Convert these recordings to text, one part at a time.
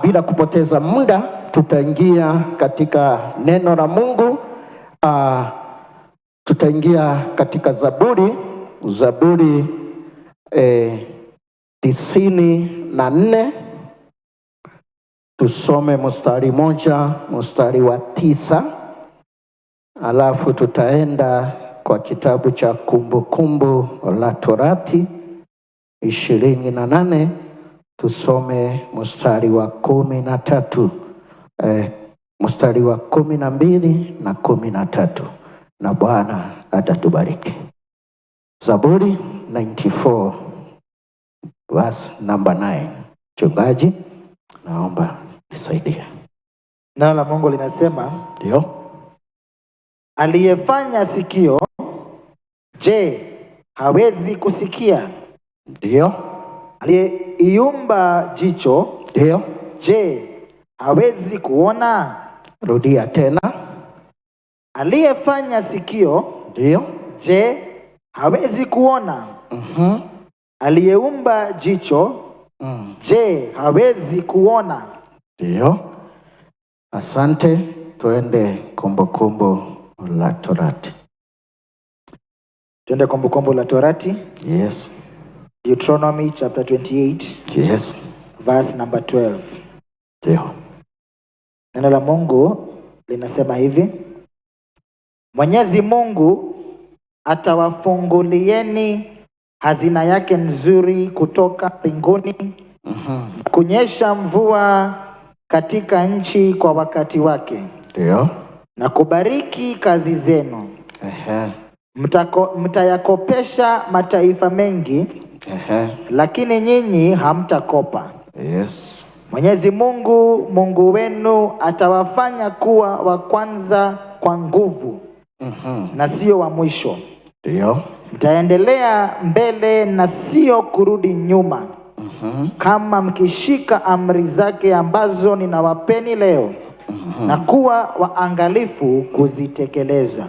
Bila kupoteza muda tutaingia katika neno la Mungu. Tutaingia katika Zaburi 94, tusome mstari moja, mstari wa 9, alafu tutaenda kwa kitabu cha Kumbukumbu la Torati 28, tusome mstari wa 13, mstari wa 12 na 13, na Bwana atatubariki. Zaburi 94 verse number 9. Mchungaji, naomba nisaidie. Neno la Mungu linasema, Ndio. Aliyefanya sikio, je, hawezi kusikia? Ndio. Aliyeiumba jicho, Ndio. je, hawezi kuona? Rudia tena. Aliyefanya sikio, Ndio. je, hawezi kuona? Aliyeumba jicho, je, hawezi kuona? Ndio. Asante, tuende Kumbukumbu la Torati. Tuende Kumbukumbu la Torati. Yes. Deuteronomy chapter 28, verse number 12. Ndio. Neno la Mungu linasema hivi: Mwenyezi Mungu atawafungulieni hazina yake nzuri kutoka mbinguni, kunyesha mvua katika nchi kwa wakati wake, na kubariki kazi zenu. Mtayakopesha mataifa mengi, lakini nyinyi hamtakopa. Mwenyezi Mungu Mungu wenu atawafanya kuwa wa kwanza kwa nguvu, na sio wa mwisho. Mtaendelea mbele na sio kurudi nyuma, kama mkishika amri zake ambazo ninawapeni leo, na kuwa waangalifu kuzitekeleza.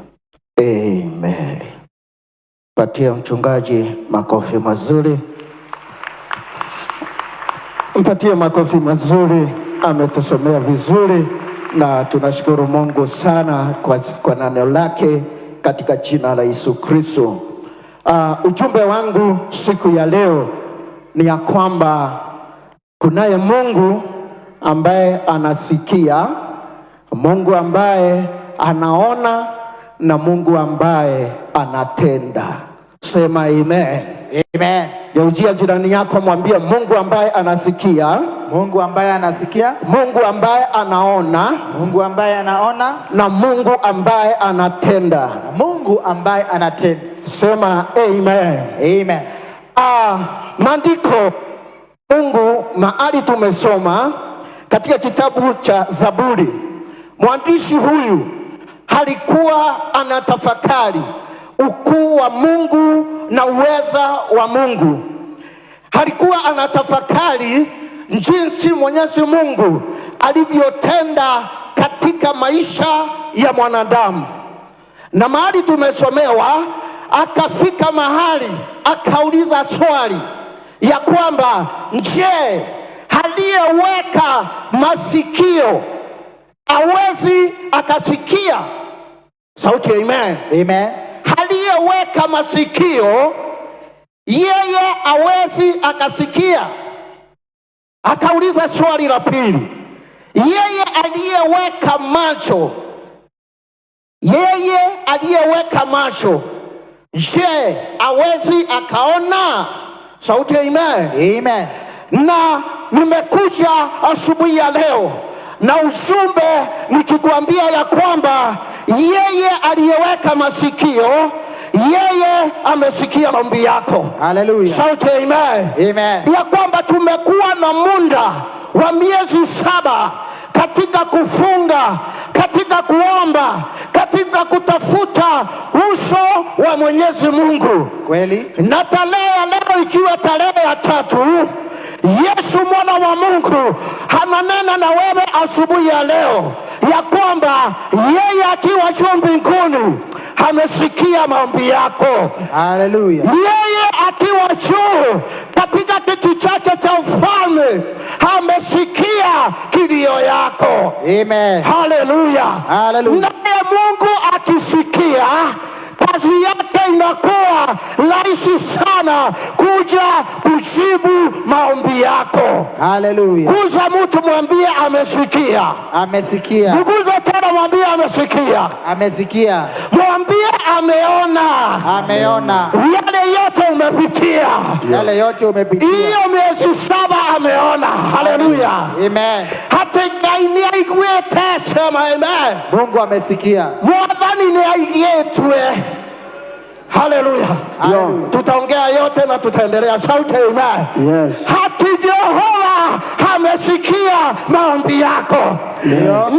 Amen. Patia mchungaji makofi mazuri. Mpatie makofi mazuri, ametusomea vizuri na tunashukuru Mungu sana kwa neno lake katika jina la Yesu Kristo. Ujumbe wangu siku ya leo ni ya kwamba kunaye Mungu ambaye anasikia, Mungu ambaye anaona na Mungu ambaye anatenda. Sema amen. Amen. Geuzia jirani yako, mwambie Mungu ambaye anasikia, Mungu ambaye anasikia, Mungu ambaye anaona, Mungu ambaye anaona, na Mungu ambaye anatenda. na Mungu ambaye anatenda. Sema amen. Amen. Maandiko Mungu mahali tumesoma katika kitabu cha Zaburi, mwandishi huyu alikuwa anatafakari ukuu wa Mungu na uweza wa Mungu. Alikuwa anatafakari jinsi Mwenyezi Mungu alivyotenda katika maisha ya mwanadamu. Na mahali tumesomewa, akafika mahali akauliza swali ya kwamba je, aliyeweka masikio hawezi akasikia? Sauti ya amen. Amen. Aliyeweka masikio yeye hawezi akasikia? Akauliza swali la pili, yeye aliyeweka macho, yeye aliyeweka macho, je, hawezi akaona? Sauti ya amen. Amen. Na nimekuja asubuhi ya leo na ujumbe nikikwambia ya kwamba yeye aliyeweka masikio, yeye amesikia maombi yako. Hallelujah. Sauti ya amen. Amen. Ya kwamba tumekuwa na muda wa miezi 7 katika kufunga, katika kuomba, katika kutafuta uso wa Mwenyezi Mungu. Kweli. Na tarehe ya leo ikiwa tarehe ya 3, Yesu mwana wa Mungu ananena na wewe asubuhi ya leo ya kwamba yeye akiwa juu mbinguni amesikia amesikia maombi yako. Haleluya. Yeye akiwa juu katika kiti chake cha ufalme amesikia kilio yako. Amen. Haleluya. Haleluya. Naye Mungu akisikia, kazi yake inakuwa rahisi sana kuja kujibu maombi yako. Haleluya. Guza mtu mwambie amesikia. Amesikia. Mguze tena mwambie amesikia. Amesikia. Mwambie ameona Ameona. yale yote umepitia. Yale yote umepitia. Hiyo miezi 7 ameona. Haleluya. Amen. Hata Ngai nĩaiguĩte, sema amen. Mungu amesikia. Mwathani nĩaiguĩtwe. Haleluya. Haleluya. Tutaongea yote na tutaendelea. Sauti amen. Yes. Hati Jehova amesikia maombi yako.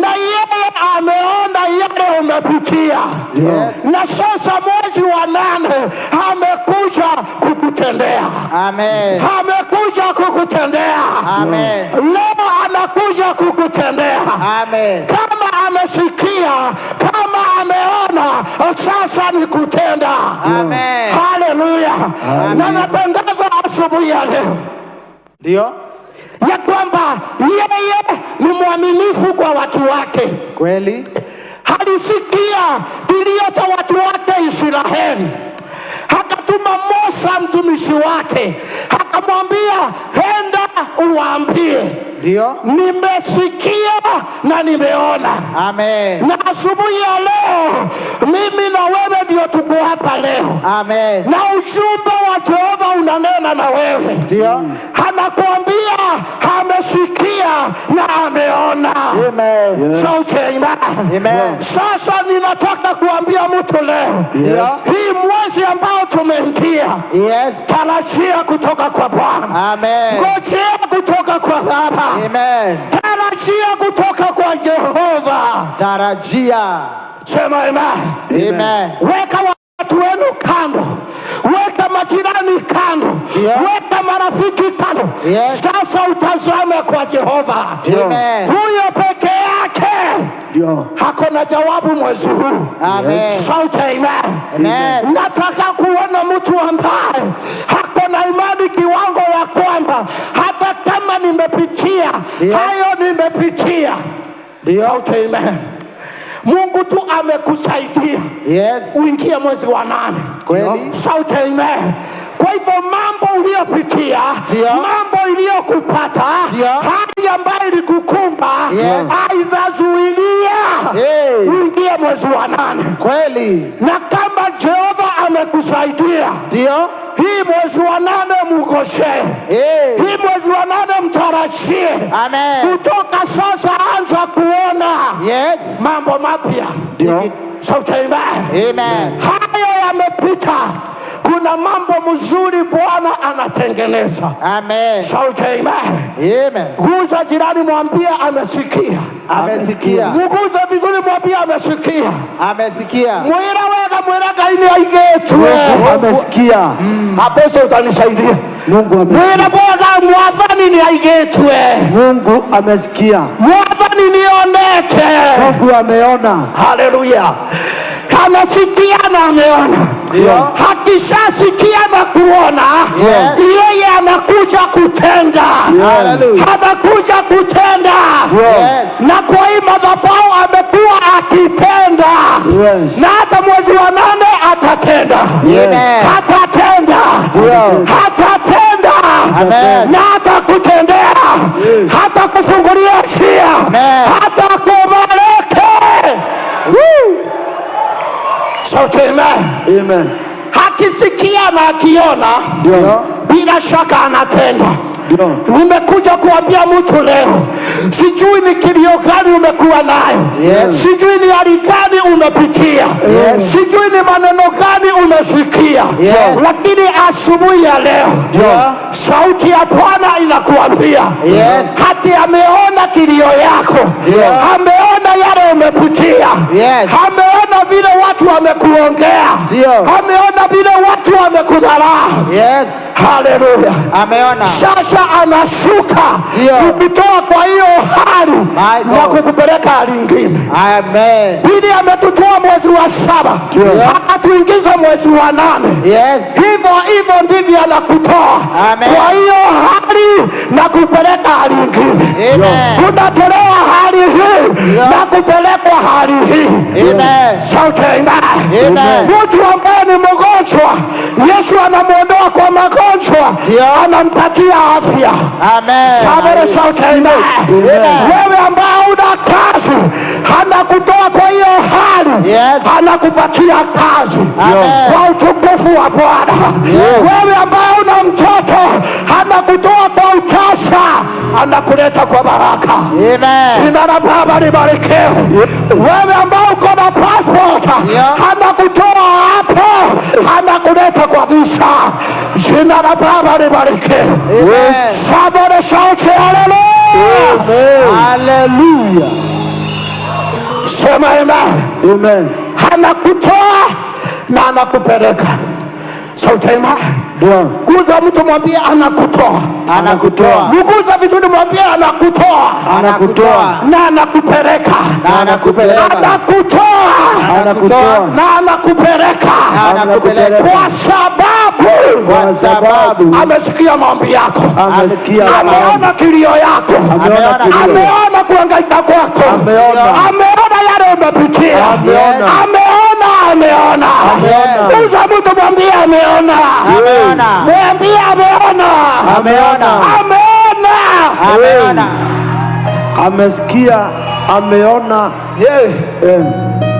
Na yeye ameona yale umepitia. Yes. Na sasa mwezi wa 8 amekuja kukutendea. Amen. Amekuja kukutendea. Amen. Leo anakuja kukutendea. Amen. Kama amesikia, kama ameona, sasa ni kutenda. Amen. Haleluya. Na natangaza asubuhi ya leo Ndio. ya kwamba yeye ni mwaminifu kwa watu wake. Kweli. Alisikia kilio cha watu wake Israeli, akatuma Musa mtumishi wake, akamwambia enda uwaambie Ndio. nimesikia na nimeona. Amen. Na asubuhi ya leo mimi na wewe ndio tuko hapa leo. Amen. Na ujumbe wa Jehova unanena na wewe. Ndio. Anakuambia amesikia na ameona. Amen. Sauti ya imani. Amen. Sasa ninataka kuambia mtu leo, Ndio. hii mwezi ambao tumeingia, Yes. tarajia kutoka kwa Bwana. Amen. Ngojea kutoka kwa Baba. Amen. Tarajia kutoka kwa Jehova. Tarajia. Sema amen. Amen. Weka watu wenu kando, weka majirani kando, Yeah. weka marafiki kando. Yes. Sasa utazame kwa Jehova. Amen. Huyo peke yake Ndio. hakuna jawabu mwezi huu. Amen. Shout amen. Amen. Nataka kuona mtu ambaye hakuna imani kiwango ya kwamba hata kama nimepitia hayo nimepitia. Ndio. Shout amen. Mungu tu amekusaidia Yes. uingie mwezi wa 8. Kweli. Shout amen. Kwa hivyo mambo uliyopitia, Ndio. mambo iliyokupata, Ndio. hali ambayo ilikukumba Yes. haizazuilia Hey. uingie mwezi wa 8. Kweli. Na kama Jehova amekusaidia Ndio. hii mwezi wa 8 mugoshe, Hey. hii mwezi wa 8 mtarajie. Amen. Kutoka sasa anza kuona Yes. mambo mapya. Ndio. Shout amen. Amen. Hayo yamepita, kuna mambo mzuri Bwana anatengeneza. Amen. Shout amen. Amen. Guza jirani, mwambie amesikia. Amesikia. Muguze vizuri, mwambie amesikia. Amesikia. Mwira wega, mwira Ngai nĩaigĩtwe. Amesikia. Apostle utanisaidia. Mungu amesikia. Mwira bwega, Mwathani nĩaigĩtwe. Mungu amesikia. Mwathani nĩonete. Mungu ameona. Haleluya. Amesikia na ameona. Ndio. Akishasikia na kuona, Yes. yeye anakuja kutenda. Hallelujah. Anakuja kutenda. Yes. Na kwa hii madhabahu amekuwa akitenda. Yes. Na hata mwezi wa 8 atatenda. Amen. Atatenda. Ndio. Atatenda. Amen. Na atakutendea. Hatakufungulia njia. Amen. Hatakubariki. Shout amen. Amen. Akisikia na akiona, Ndio. bila shaka anatenda. Ndio. Nimekuja kuambia mtu leo, sijui ni kilio gani umekuwa nayo, Yes. sijui ni hali gani umepitia, Yes. sijui ni maneno gani umesikia, Yes. lakini asubuhi ya leo Ndio. sauti ya Bwana inakuambia Yes. hati ameona kilio yako, Ndio. ameona yale umepitia, Yes. ameona vile watu wamekuongea. Ndio. Ameona vile watu wamekudharau. Yes. Haleluya. Ameona. Sasa anashuka Ndio. kukutoa kwa hiyo hali My God. na kukupeleka hali ingine. Amen. Pili, ametutoa mwezi wa 7 akatuingiza mwezi wa 8. Yes. Hivyo hivyo ndivyo anakutoa Amen. kwa hiyo hali na kupeleka hali ingine. Amen. Unatolewa hali hii na kupelekwa hali hii. Amen. Shout amen. Amen. Mtu ambaye ni mgonjwa, Yesu anamwondoa kwa magonjwa, Ndio. anampatia afya. Amen. Somebody shout amen. Wewe ambaye una kazi, anakutoa kwa hiyo hali, Yes. anakupatia kazi Amen. kwa utukufu wa Bwana. Wewe ambaye una mtoto, anakutoa kwa utasa, anakuleta kwa baraka. Amen. Jina la Baba libarikiwe. Wewe ambaye uko na passport, anakutoa hapo, anakuleta kwa visa. Jina la Baba libarikiwe. Amen. Somebody shout hallelujah. Hallelujah. Sema amen. Amen. Anakutoa na anakupeleka. Sauti amen. Ndio. Guza mtu mwambie anakutoa. Anakutoa. Mguza vizuri mwambie anakutoa Anakutoa. na anakupeleka. Na anakupeleka. Anakutoa Anakutoa. na anakupeleka. Anakupeleka. Kwa sababu Kwa sababu amesikia maombi yako, amesikia ameona kilio yako, ameona kilio. ameona kuhangaika kwako, Ameona. ameona yale umepitia, Ameona. ameona, ameona. Ameona. Uza mtu mwambie ameona, Ameona. mwambie ameona, Ameona. ameona. Ameona. Amesikia, ameona. Yeah. Eh,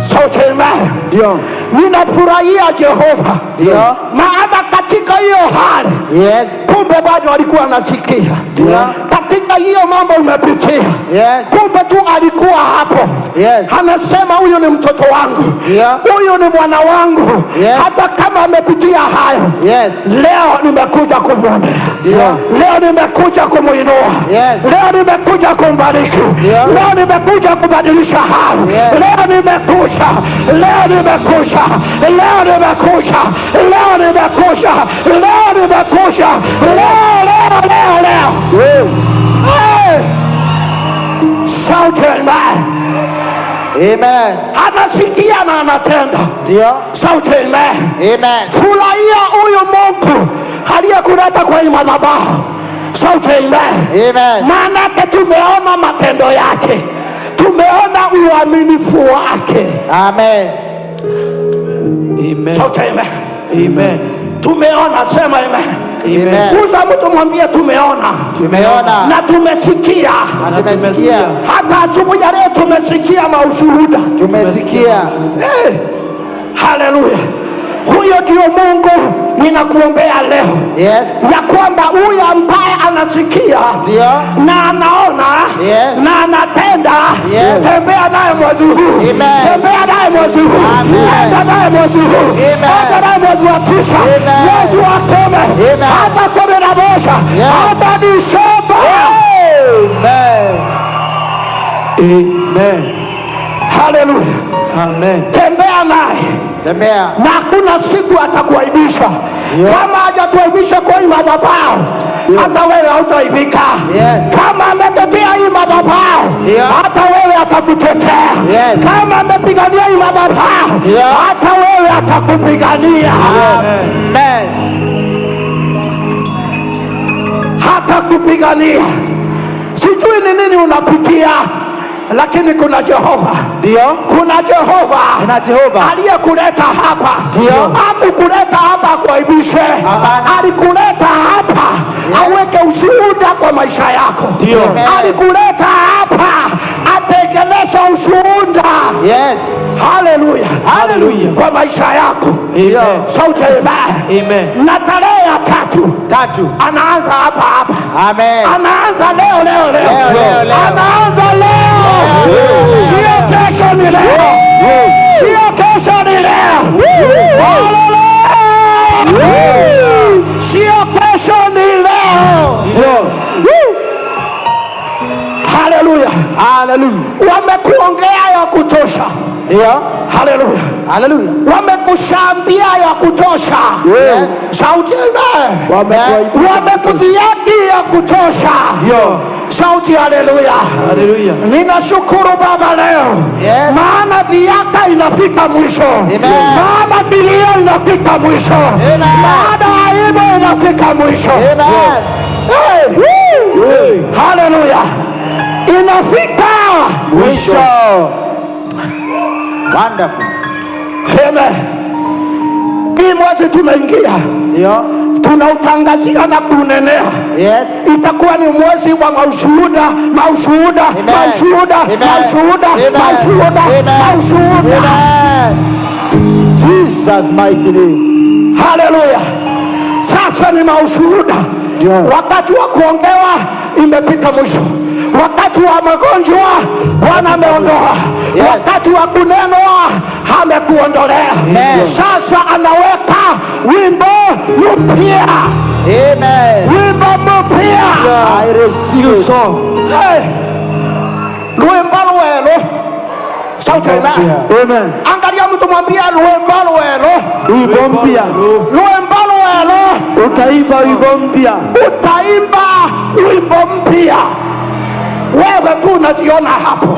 Sauti amen. Ndio. Ninafurahia Jehova, Ndio. maana katika hiyo hali Yes. kumbe bado alikuwa anasikia. Ndio. Katika hiyo mambo umepitia, Yes. kumbe tu alikuwa hapo. Yes. Anasema huyu ni mtoto wangu, Yeah. huyu ni mwana wangu. Yes. Hata kama amepitia hayo, Yes. leo nimekuja kumwonea, Ndio. leo nimekuja kumuinua, Yes. leo nimekuja kumbariki, Yeah. leo nimekuja kubadilisha hali, Yes. leo nimekuja, leo nimekuja, leo nimekuja, leo nimekuja, leo nimekuja, leo, leo, leo, leo. Hey! Shout amen. Amen. Anasikia na anatenda. Ndio. Shout amen. Amen. Furahia huyu Mungu aliyekuleta kwa hii madhabahu. Shout amen. Amen. Maanake tumeona matendo yake, tumeona uaminifu wake. Amen. Amen. Shout amen. Amen. Tumeona, sema amen. Amen. Guza mtu mwambie tumeona Tumeona. na tumesikia. Na tumesikia. Hata asubuhi ya leo tumesikia maushuhuda. Tumesikia. Hey, haleluya! Huyo ndio Mungu ninakuombea leo Yes. ya kwamba huyu ambaye anasikia Ndio. na anaona Yes. na anatenda, Yes. tembea naye mwezi huu, Amen. tembea naye mwezi huu, Amen. enda naye mwezi huu, Amen. enda naye mwezi wa 9, Amen. mwezi wa 10, Amen. hata 11, Yes. hata Disemba. Amen. Amen. Haleluya, Amen. tembea naye Tembea. na hakuna siku atakuaibisha. Kama hajatuaibisha kwa hii madhabahu, hata wewe hautaibika. Yes. Kama ametetea hii madhabahu, Yeah. hata wewe atakutetea. Yes. Kama amepigania hii madhabahu, Yeah. hata wewe atakupigania. Amen. Hatakupigania. Sijui ni nini unapitia, lakini kuna Jehova. Ndio. Kuna Jehova. Kuna Jehova. Aliyekuleta hapa. Ndio. Hakukuleta hapa akuaibishe. Hapana. Alikuleta hapa aweke ushuhuda kwa maisha yako. Ndio. Amen. Alikuleta hapa atengeneze ushuhuda. Yes. Haleluya. Haleluya. Kwa maisha yako. Amen. Sauti amen. Amen. Na tarehe ya 3 Tatu. anaanza hapa hapa. Amen. Anaanza leo leo leo. Leo, leo, leo. Anaanza leo. Sio kesho, ni leo. Sio kesho, ni leo. Haleluya. Sio kesho, ni leo. Ndio. Haleluya. Haleluya. Wamekuongea ya kutosha. Ndio. Haleluya. Haleluya. Wamekushambia ya kutosha. Yes. Sauti amen. Wamekuaibisha. Wamekudhihaki ya kutosha. Ndio. Sauti haleluya. Haleluya. Ninashukuru Baba leo. Yes. Maana dhihaka inafika mwisho. Amen. Maana kilio inafika mwisho. Amen. Maana aibu inafika mwisho. Amen. Hey. Hey. Haleluya. Inafika Mwisho. Wonderful. Amen. Hii mwezi tumeingia, Ndio. tunautangazia na kunenea. Yes. Itakuwa ni mwezi wa maushuhuda, maushuhuda, Amen. maushuhuda, Amen. maushuhuda, Amen. maushuhuda, Amen. maushuhuda. Amen. Jesus mighty name. Haleluya! Sasa ni maushuhuda. Ndio. Wakati wa kuongewa imepita mwisho. Wakati wa magonjwa Bwana ameondoa. Yes. Wakati wa kunenwa amekuondolea. Amen. Sasa anaweka wimbo mpya, Amen. wimbo mpya. I receive New it. song. Hey. Lwimbo lwelo. Sauti amen. Amen. Angalia mtu mwambie lwimbo lwelo, Wimbo mpya. lwimbo lwelo. Utaimba wimbo mpya. Utaimba wimbo mpya. Wewe tu unaziona hapo.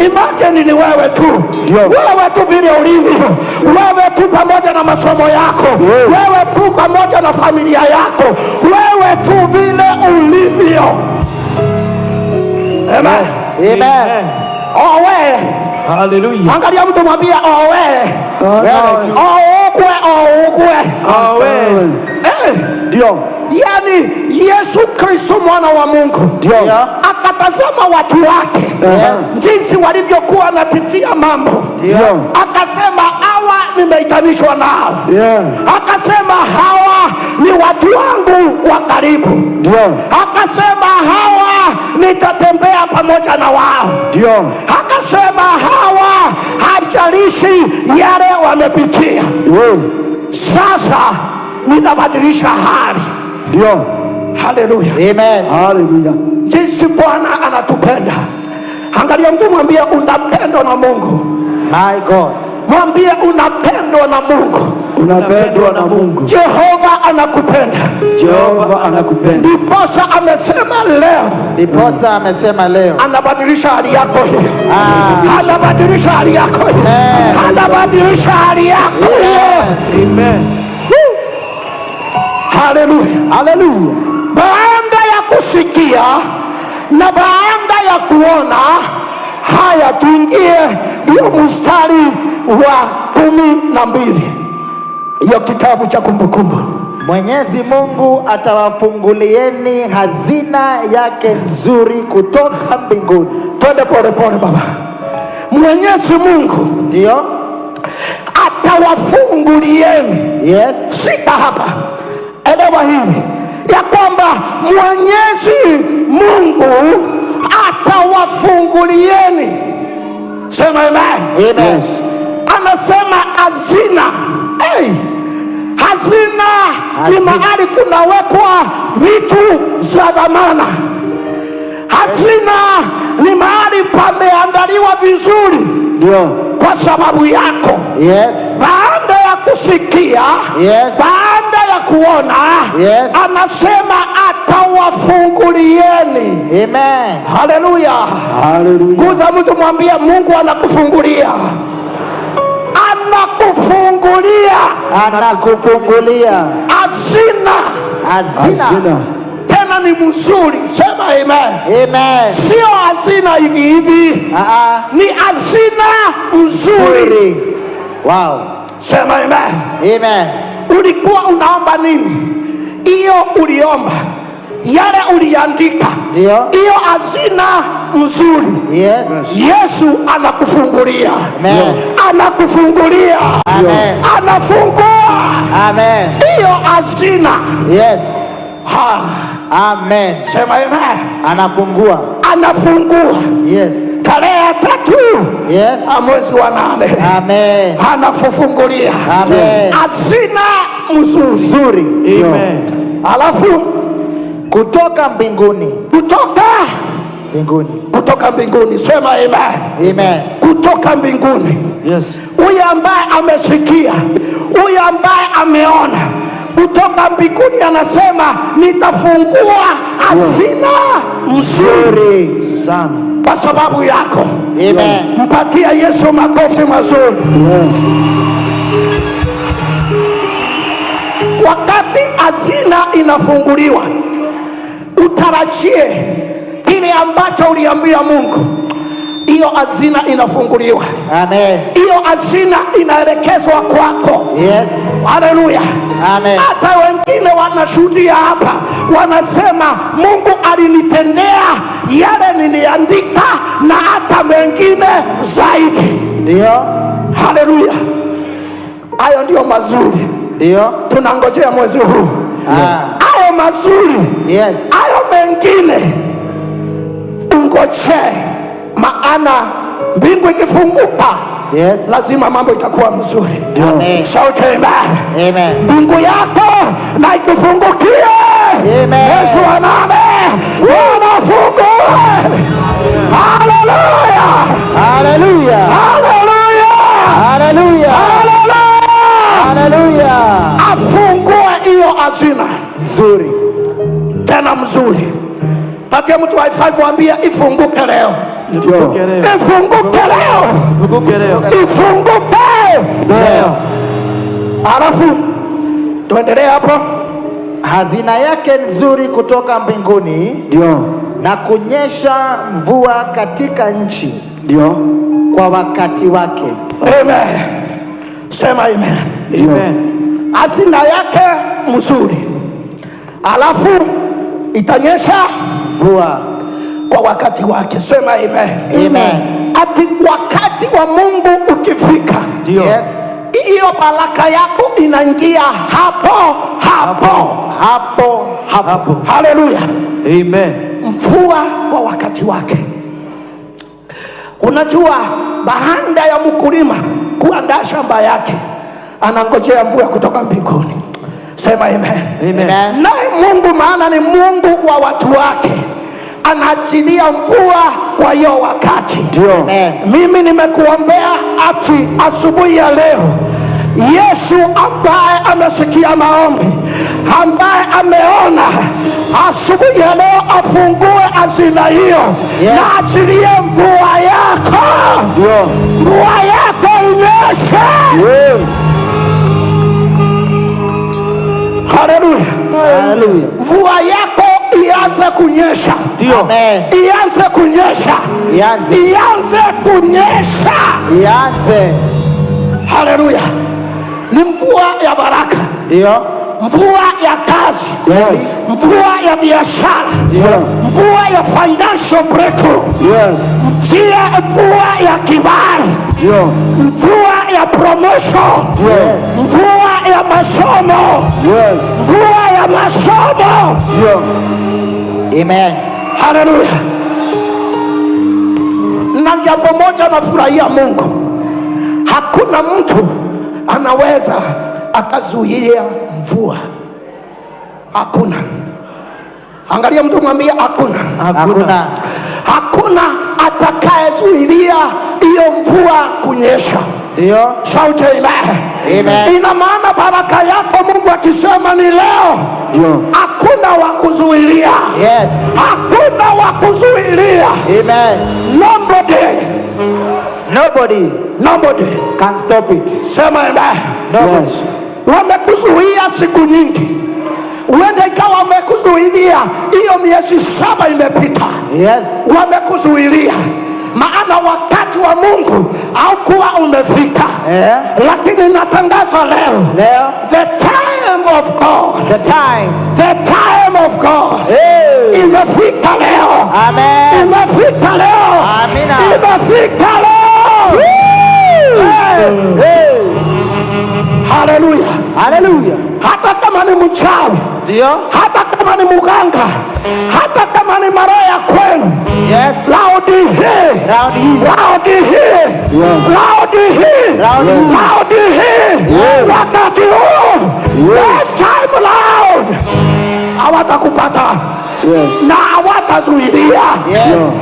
Imagine ni wewe tu, Ndio. wewe tu vile ulivyo, wewe tu pamoja na masomo yako, wewe tu pamoja na familia yako, wewe tu vile ulivyo. Amen. Amen. Owe, Haleluya. angalia mtu mwambie owe, Wewe. oukwe, oukwe. Amen. Eh, Ndio. yani Yesu Kristo mwana wa Mungu Ndio. akatazama watu wake Yes. jinsi walivyokuwa wanapitia mambo, Ndio. akasema hawa nimeitanishwa nao. Yeah. Akasema hawa ni watu wangu wa karibu. Ndio. Akasema hawa nitatembea pamoja na wao. Ndio. Akasema hawa haijalishi yale wamepitia, Wewe. sasa ninabadilisha hali. Ndio. Haleluya! Amen. Hallelujah. Jinsi Bwana anatupenda. Angalia mtu mwambie unapendwa na Mungu, My God. mwambie unapendwa na Mungu. Unapendwa na Mungu. Jehova anakupenda, Jehova anakupenda. ndiposa amesema leo Ndiposa amesema leo. anabadilisha hali yako hiyo, anabadilisha hali yako hiyo, anabadilisha hali yako hiyo. Amen. Haleluya! Hallelujah. Baada ya kusikia na baada ya kuona haya, tuingie hiyo mstari wa 12 ya kitabu cha Kumbukumbu. Mwenyezi Mungu atawafungulieni hazina yake nzuri kutoka mbinguni. Twende pole pole baba. Mwenyezi Mungu Ndio? atawafungulieni. Yes. Sita hapa, elewa hili ya kwamba Mwenyezi Mungu atawafungulieni. Sema amen. Amen. Yes. Anasema hazina. Hey, hazina ni Hazina. mahali kunawekwa vitu za dhamana. Hazina ni mahali pameandaliwa vizuri Ndio. kwa sababu yako. Yes. Baada ya kusikia, Yes. baada ya kuona, Yes. anasema atawafungulieni. Amen. Haleluya! Hallelujah. Guza mtu mwambie, Mungu anakufungulia, anakufungulia Anakufungulia hazina, hazina. Hazina. tena ni mzuri. Sema amen. Amen. Sio hazina hivi hivi, Ah, ah. ni hazina nzuri. Nzuri. Wow. Sema amen. Amen. Ulikuwa unaomba nini? Hiyo uliomba, yale uliandika, Ndio. hiyo hazina nzuri. Yes. Yesu anakufungulia, Amen. anakufungulia, Amen. anafungua Amen. hiyo hazina. Yes. Ha, Amen. sema amen. Anafungua. Anafungua Yes. tarehe ya 3 Yes. mwezi wa 8 Amen. anakufungulia Amen. hazina mzuri. Nzuri. Amen. Alafu Kutoka mbinguni. kutoka Mbinguni. Kutoka mbinguni. Sema amen. Amen. Kutoka mbinguni. Yes. Huyu ambaye amesikia, huyu ambaye ameona kutoka mbinguni anasema nitafungua hazina mzuri Sana. kwa sababu yako. Amen. Mpatia Yesu makofi mazuri. Yes. Wakati hazina inafunguliwa, utarajie kile ambacho uliambia Mungu. Hiyo hazina inafunguliwa, Amen. hiyo hazina inaelekezwa kwako. Yes. Haleluya! Amen. Hata wengine wanashuhudia hapa, wanasema Mungu alinitendea yale niliandika na hata mengine zaidi. Ndio. Haleluya! Hayo ndiyo mazuri Ndio. tunangojea mwezi huu. Ah. Hayo mazuri, Yes. hayo mengine ungojee, maana mbingu ikifunguka Yes. lazima mambo itakuwa mzuri. Amen. Shout amen. Amen. Mbingu yako na ikufungukie. Amen. Mwezi wa nane Bwana afungue. Haleluya, Hallelujah. haleluya, Hallelujah. haleluya! Hallelujah. Afungue hiyo hazina Nzuri. tena mzuri. Patia mtu wifi, mwambie ifunguke leo, Ifunguke leo. ifunguke leo, Ifunguke leo. ifunguke. Leo. Alafu tuendelee hapo. Hazina yake nzuri kutoka mbinguni Ndio. na kunyesha mvua katika nchi Ndio. kwa wakati wake. Amen. Sema amen. Amen. Hazina yake mzuri, alafu itanyesha Mvua. kwa wakati wake. Sema amen. Amen. Ati wakati wa Mungu ukifika, Ndio. Yes. hiyo baraka yako inaingia hapo hapo. Hapo hapo. Hapo. Haleluya! Amen. Mvua kwa wakati wake. Unajua, baada ya mkulima kuandaa shamba yake, anangojea mvua kutoka mbinguni. Sema amen. Amen. Amen. Naye Mungu, maana ni Mungu wa watu wake, anaachilia mvua kwa hiyo wakati. Ndio. Amen. Mimi nimekuombea ati asubuhi ya leo, Yesu ambaye amesikia maombi, ambaye ameona, asubuhi ya leo afungue hazina hiyo Yes. na achilie mvua yako, Ndio. mvua yako inyeshe. Yes. Haleluya! Hallelujah. Mvua yako ianze kunyesha, Ndio. Amen. ianze kunyesha, Ianze. ianze kunyesha. Ianze. Haleluya! Ni mvua ya baraka, Ndio. mvua ya kazi, Yes. mvua ya biashara, Ndio. mvua ya financial breakthrough, Yes. mvua ya kibali, Ndio. mvua ya promotion, Yes. mvua ya masomo, Yes. mvua ya masomo. Ndio. Amen. Haleluya! Na jambo moja nafurahia Mungu, hakuna mtu anaweza akazuia mvua, hakuna. Angalia mtu mwambie hakuna, Hakuna. hakuna atakayezuilia hiyo mvua kunyesha. Ndio. Shout amen. Amen. Ina maana baraka yako Mungu akisema ni leo, Ndio. hakuna wa kuzuilia, Yes. hakuna wa kuzuilia. Amen. Nobody, Nobody nobody. can stop it. Sema amen. Nobody. Yes. Wamekuzuia siku nyingi, huenda ikawa wamekuzuilia hiyo miezi 7 imepita, Yes. wamekuzuilia maana wakati wa Mungu haukuwa umefika. Eh. Lakini natangaza leo, Leo. the time of God, The time. the time of God Hey. imefika leo, Amen. imefika leo, Amina. imefika leo. Hey. Hey. Haleluya! Hallelujah. Hata kama ni mchawi, Ndio. hata kama ni muganga, hata kama ni maroho ya kwenu, Yes. Laudi hii, Round hii. laudi hii, laudi hii, Round hii. laudi hii, wakati huu, this time loud, hawatakupata Yes. na hawata atazuilia. Yes.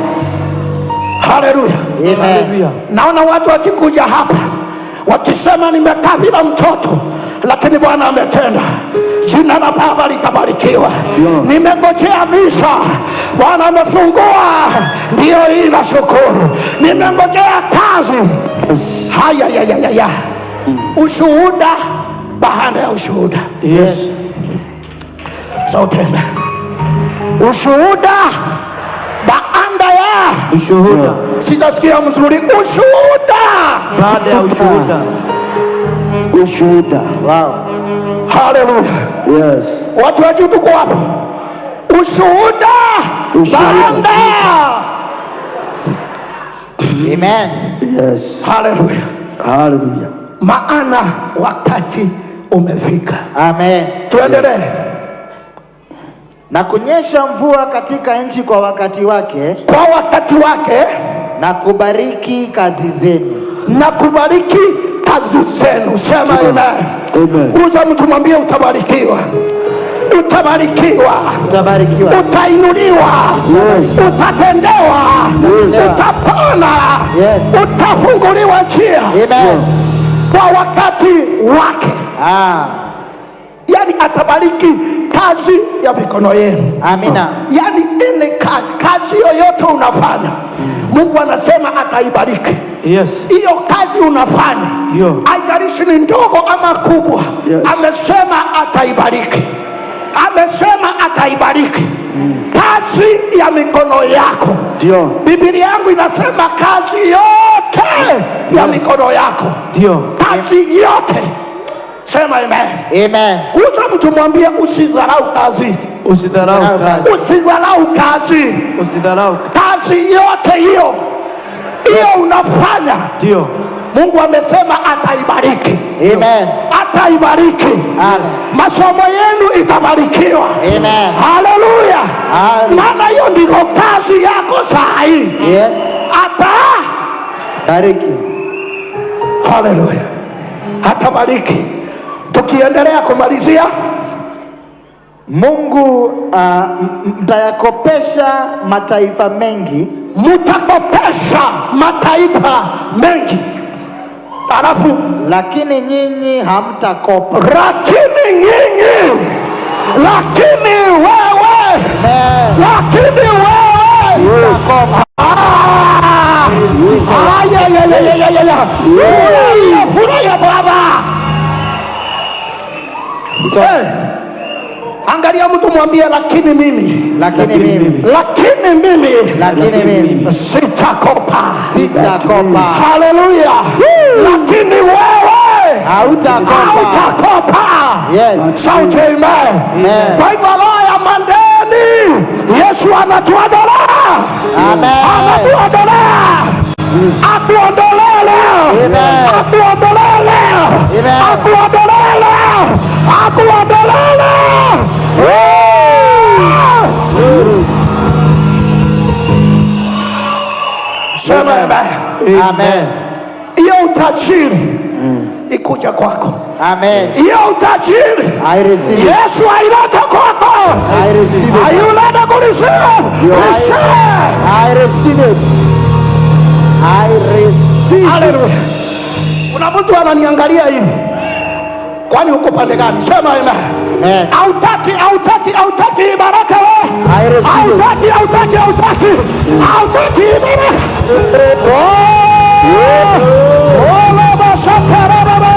Haleluya. Amen. Hallelujah. Naona watu wakikuja hapa wakisema nimekaa bila mtoto, lakini Bwana ametenda. Jina la Baba litabarikiwa. Nimengojea visa, Bwana amefungua, ndiyo hii nashukuru. Nimengojea kazi. Haya, ya, ya, ya, ya. Ushuhuda baada ya ushuhuda. Yes. Sauti amen. Ushuhuda baada ya Ushuhuda sijasikia mzuri. Ushuhuda. baada ya ushuhuda. Ushuhuda. Wow. Haleluya. Yes. Watu wa juu tuko wapi? Ushuhuda Ushuhuda. baada. Amen. Yes. Haleluya. Hallelujah. Maana wakati umefika. Amen. Tuendelee. Na kunyesha mvua katika nchi kwa wakati wake Kwa wakati wake na kubariki kazi zenu. na kubariki kazi zenu. Sema amen. Amen. Uza mtu mwambie utabarikiwa, utabarikiwa, Utabarikiwa. utainuliwa, Yes. utatendewa, utapona, Yes. utafunguliwa njia Amen. kwa wakati wake. Ah, Yani atabariki kazi ya mikono yenu. amina. Yani ile kazi, kazi yoyote unafanya, Mungu anasema ataibariki Yes. hiyo kazi unafanya, Yo. haijalishi ni ndogo ama kubwa. Yes. Amesema ataibariki, amesema ataibariki kazi ya mikono yako. Ndio. Biblia yangu inasema kazi yote ya mikono yako, Ndio. kazi yote. Sema amen. Amen. Kuta mtu mwambie usidharau kazi, Usidharau kazi. usidharau kazi, Usidharau. kazi yote hiyo hiyo unafanya, Ndio. Mungu amesema ataibariki, Amen. ataibariki. Amen. Masomo yenu itabarikiwa. Amen. Haleluya! Hallelujah. Maana hiyo ndiko kazi yako saa hii. Yes. Ata Bariki. haleluya, atabariki. Tukiendelea kumalizia, Mungu mtayakopesha mataifa mengi mtakopesha mataifa mengi, alafu lakini nyinyi hamtakopa. lakini nyinyi, lakini wewe, Amen. lakini wewe Hamtakopa. Ah! Aya, ya, ya, ya, ya, ya, ya. Furahia, furahia baba. So, Eh, angalia mtu mwambie, lakini mimi, lakini mimi, lakini mimi lakini mimi sitakopa. sitakopa. Haleluya! Lakini wewe Hautakopa. hautakopa. Yes. Shout amen. Amen. Kwa hivyo roho ya mandeni, Yesu anatuondolea, Amen. anatuondolea, atuondolee leo, Amen. atuondolee leo, Amen. atuondolee leo, atuondolee leo. Woo! Sema amen. Amen. Hiyo utajiri ikuja kwako, Amen. hiyo utajiri I receive it. Yesu ailete kwako. I receive it. Are you ready to receive? Receive. I receive it. I receive it. Haleluya. Kuna mtu ananiangalia hivi, kwani uko pande gani? Sema amen. Amen. Hautaki, hautaki, hautaki hii baraka wewe. I receive it. Hautaki, hautaki, hautaki, hautaki hii baraka. Oh! Oh, baba, shakara, baba.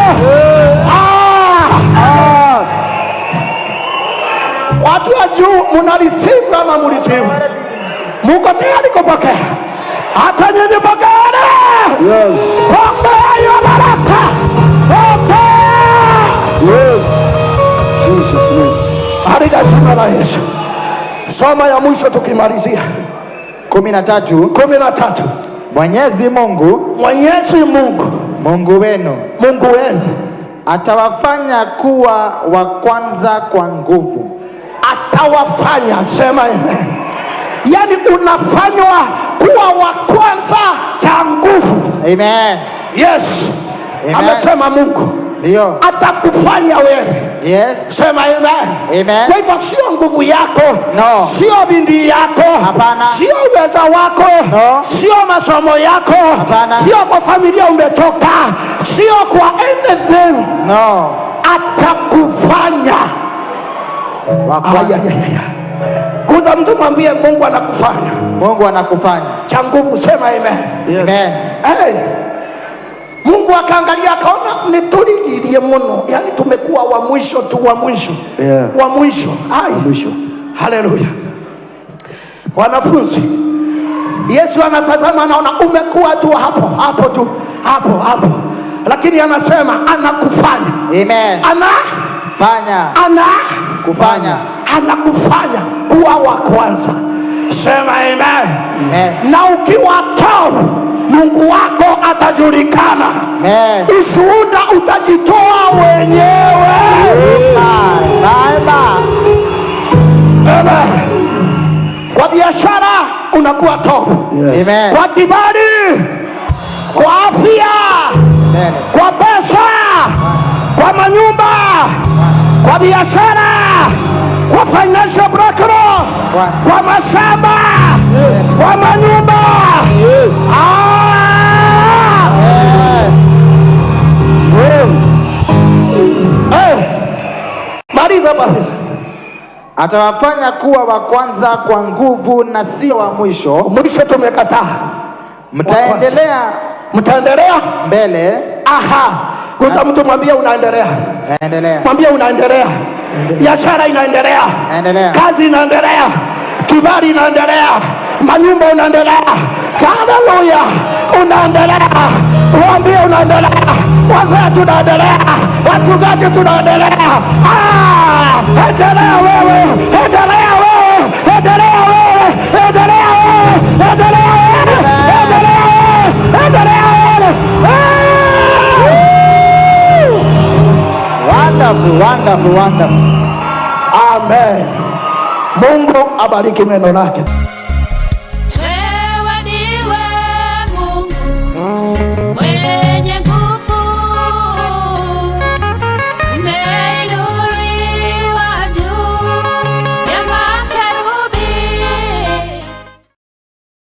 Ah! Watu wa juu mna receive ama mureceive? Muko tayari kupokea? Hata nyinyi pokeeni. Yes. Pokea hiyo baraka. Pokea. Yes. Jesus name. Katika jina la Yesu. Soma ya mwisho tukimalizia. 13. 13. Mwenyezi Mungu Mwenyezi Mungu, Mungu wenu Mungu wenu atawafanya kuwa wa kwanza kwa nguvu, atawafanya, sema amen. Yaani unafanywa kuwa wa kwanza cha nguvu. Amen. Yes. Amen. Amesema Mungu. Ndio. Atakufanya wewe. Yes. Sema amen. Amen. Kwa hivyo sio nguvu yako, No. sio bidii yako, Hapana. sio uweza wako, No. sio masomo yako, Hapana. sio kwa familia umetoka, sio kwa anything. No. Atakufanya. Wa kwanza. Ayayaya. Kuza mtu mwambie Mungu anakufanya Mungu anakufanya. cha nguvu. Sema amen. Yes. Amen. Hey. Mungu akaangalia akaona nituligirie muno, yani tumekuwa wa mwisho tu, wa mwisho, Yeah. wa mwisho. Ai. Mwisho. Haleluya. Wanafunzi, Yesu anatazama anaona umekuwa tu hapo hapo tu hapo hapo, lakini anasema anakufanya, Amen. ana Fanya. ana Kufanya. anakufanya kuwa wa kwanza. Sema amen. Amen. Na ukiwa top, Mungu wako atajulikana. Amen. Ushuhuda utajitoa wenyewe. Bye. Bye. Bye. Amen. Kwa biashara unakuwa top. Yes. Amen. Kwa kibali, kwa afya, Amen. kwa pesa, kwa manyumba, kwa biashara, kwa financial breakthrough, kwa mashamba, kwa manyumba. Yes. Ah! Eh. Maliza, maliza. Atawafanya kuwa wa kwanza kwa nguvu na sio wa mwisho. Mwisho tumekataa. Mtaendelea Mtaendelea? mbele. Aha. Kuza mtu mwambie unaendelea. Naendelea. Mwambie unaendelea. Biashara inaendelea. Naendelea. Kazi inaendelea. Kibali inaendelea. Manyumba unaendelea. Haleluya. Unaendelea. Mwambie unaendelea. Wazee tunaendelea. Wachungaji tunaendelea. Ah, endelea wewe. Endelea wewe. Endelea wewe. Endelea wewe. Endelea wewe. Endelea wewe. Endelea wewe. Ah! Wonderful, wonderful, wonderful. Amen. Mungu abariki neno lake.